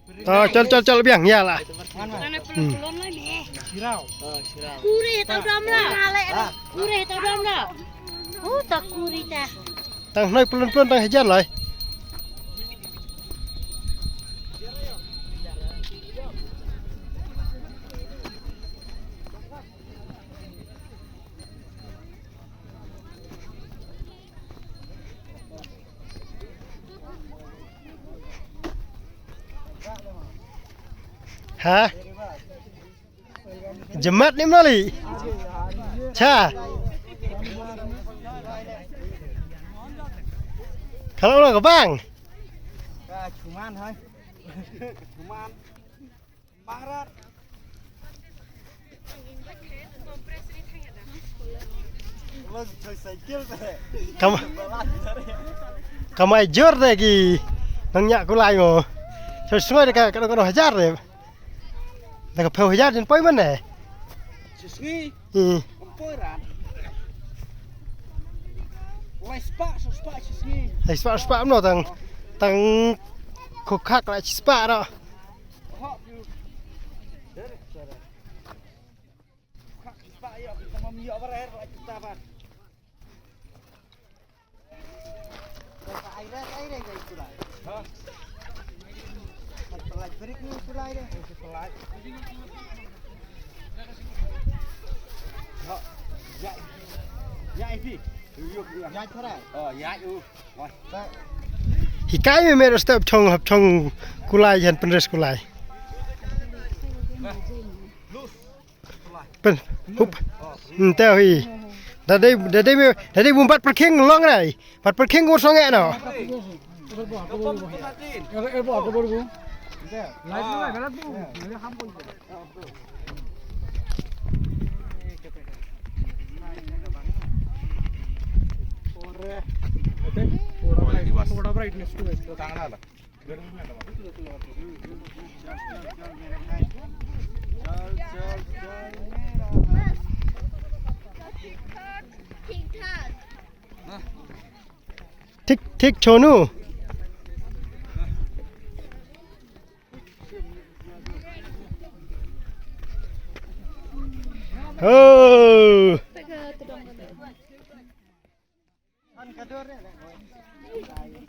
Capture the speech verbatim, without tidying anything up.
To, chal, chal, chal, biang, ïa la. Hmm. Kure tau dam la. Kure tau dam la. Oh, ta kure ta. Tang hnoi plun plun tang hajan lai. Ha? Jemat ni mali. Cha. Kalau lo ke bang. Cuman hai. Cuman. Kam, kamai jur de ki nang nyak kulai mo. So sngoi de ka ka ka hajar de. Da ka phew hajar din poi man de. Sisngi. Hmm. Poi ran. Lai spa, so spa sisngi. Lai spa, spa mo tang tang khuk khak la spa ro. Hikai me me ro step chong hap chong kulai jan penres kulai. Pen, hup. Nte hi. Dadai, dadai me, dadai bum bat perking long rai. Bat perking ur song no. ठीक, ठीक छोनू। Oh.